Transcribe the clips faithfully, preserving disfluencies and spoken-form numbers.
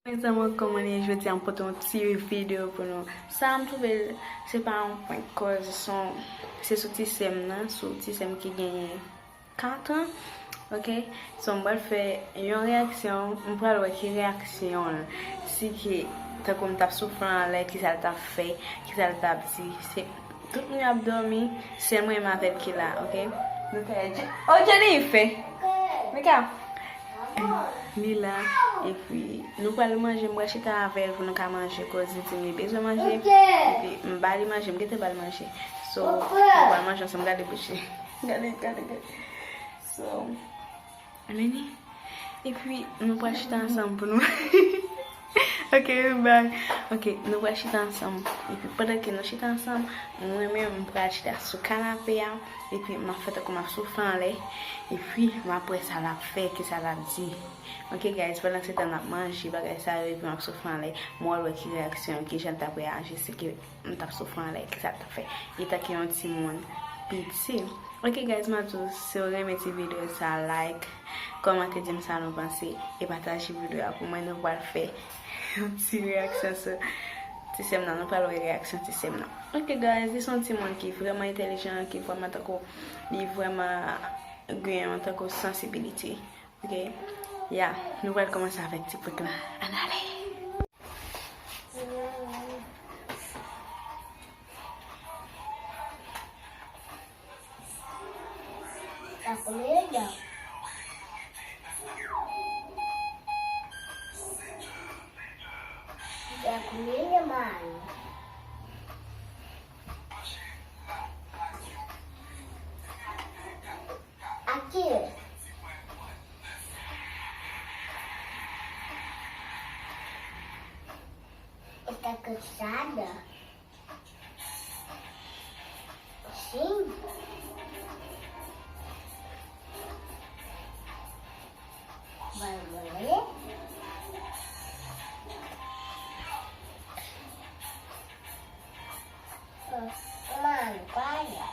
Mezanmi, kòman nou ye? Jodi a m pote yon ti videyo pou nou. Sa a m twouve l, se pa yon prank, cause se yon, se sou ti sè m nan, sou ti sè m ki genyen kat an. Ok? So, m pral fè yon reyaksyon, m pral wè ki reyaksyon l. Si ke, tankou m t ap soufle anlè, kisa l t ap fè, kisa l t ap di. Se Tout moun ap dòmi, sèl mwen menm avè l ki la, ok? Nou fè dje-, oh, Jennifer! Mika! Li la, epi nou pral manje, m pral chita avè l pou nou ka manje, koz li di m li bezwen manje, epi m ba li manje, m gentan ba l manje. So, nou pral manje ansanm, gade bouch li. Gade, gade, gade. So, Vini. Epi, nou pral chita ansanm pou nou. Ok, bye. Ok, nou pral chita ansanm. Epi, pandan ke nou chita ansanm, mwen menm, m pral chita sou kanape a. Epi, m ap fè tankou m ap soufle anlè. Epi, m ap wè sa l ap fè, kisa l ap di. Ok, guys, pandan se tan n ap manje, bagay sa yo, epi m ap soufle anlè, m pral wè ki reyaksyon, ki jan l t ap reyaji, si ke m t ap soufle anlè, kisa l t ap fè. Etan ke yon timoun piti. Ok, guys, m ap di w, si w renmen ti videyo sa, like, kòmante, di m sa nou panse, e pataje videyo a pou mwen, nou pral fè yon ti reyaksyon sou ti sè m nan, nou pral wè reyaksyon ti sè m nan. Ok, guys, li se yon timoun ki vrèman entèlijan, ki vrèman tankou, li vrèman gen yon tankou sansibilite. Ok, ya, nou pral kòmanse avèk ti prank la. Ann ale! Tá comendo? Tá comendo, mano? Aqui. Está cansada? Sim. Vai morrer? Mano, para.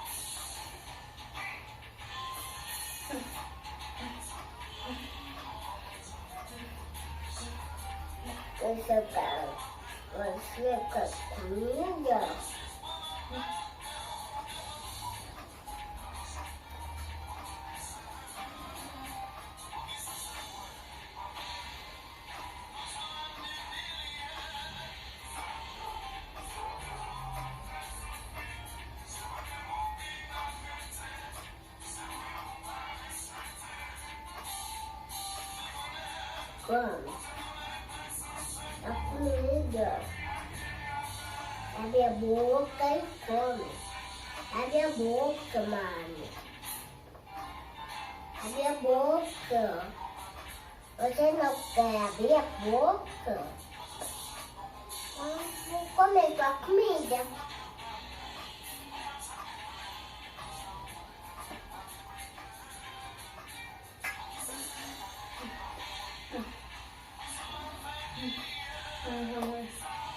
Esse cara, você tá comida? Come. A comida. Abre a boca e come. Abre a boca, mano. Abre a boca. Você não quer abrir a boca? Vamos comer tua comida.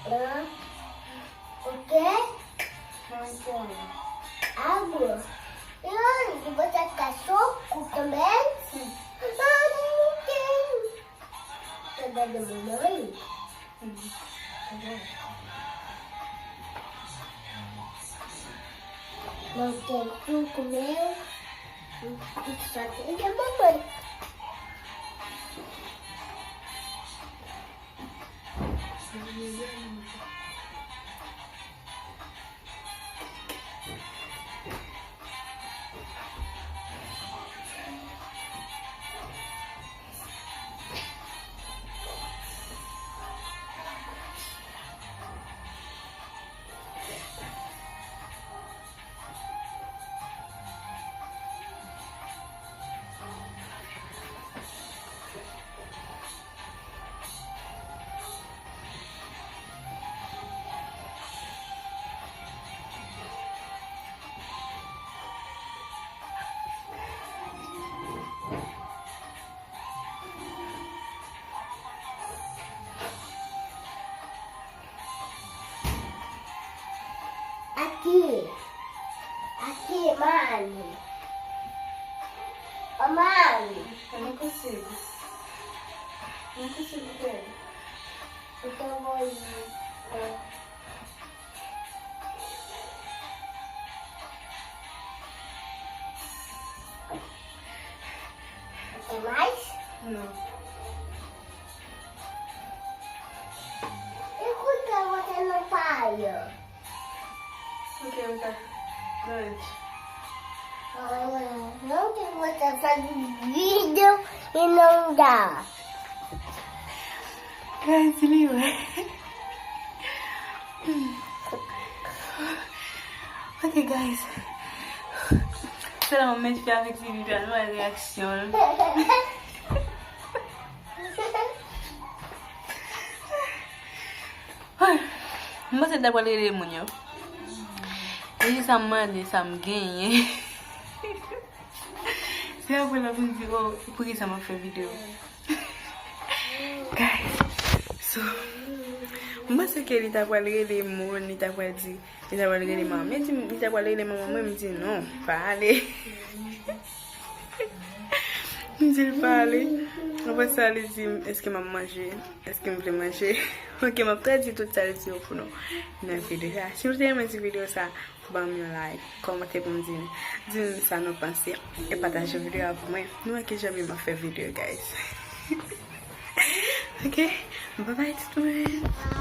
Hã? O quê? Água. E onde você tá soco também? Sim. Ah, não tem. Tá dando mamãe? Uhum. Tá bom. Não tem suco meu. Só tem da mamãe. Aqui. Aqui, mano. Ô, mano. Eu não consigo. Não consigo ver. Tem mais? Não. E quanto você não paga? Ok, ok. Good. Não tem você faz vídeo e não dá. Guys, anyway. Ok, guys. Se la mwen met fè avèk ti videyo a, nou wè reaksyon l. Mwen panse l ta pral rele moun yo. E se sa m mande, sa m genyen. Se apre l ap vin di, oh, poukisa m ap fè videyo? Guys, so, m panse ke li ta pral rele moun, li ta pral di, li ta pral rele manman. Li di, li ta pral rele manman mwen, m di non, pa ale. M di l pa ale. Apre sa, li di m, èske m ap manje? Èske m vle manje? Ok, m ap tradui tout sa li di yo pou nou nan videyo sa. Si nou te renmen ti videyo sa, ban m yon like, kòmante pou m di m, di m sa nou panse, e pataje videyo a pou mwen. Nou wè ki jan m ap fè videyo, guys. Ok, bye bye tout moun.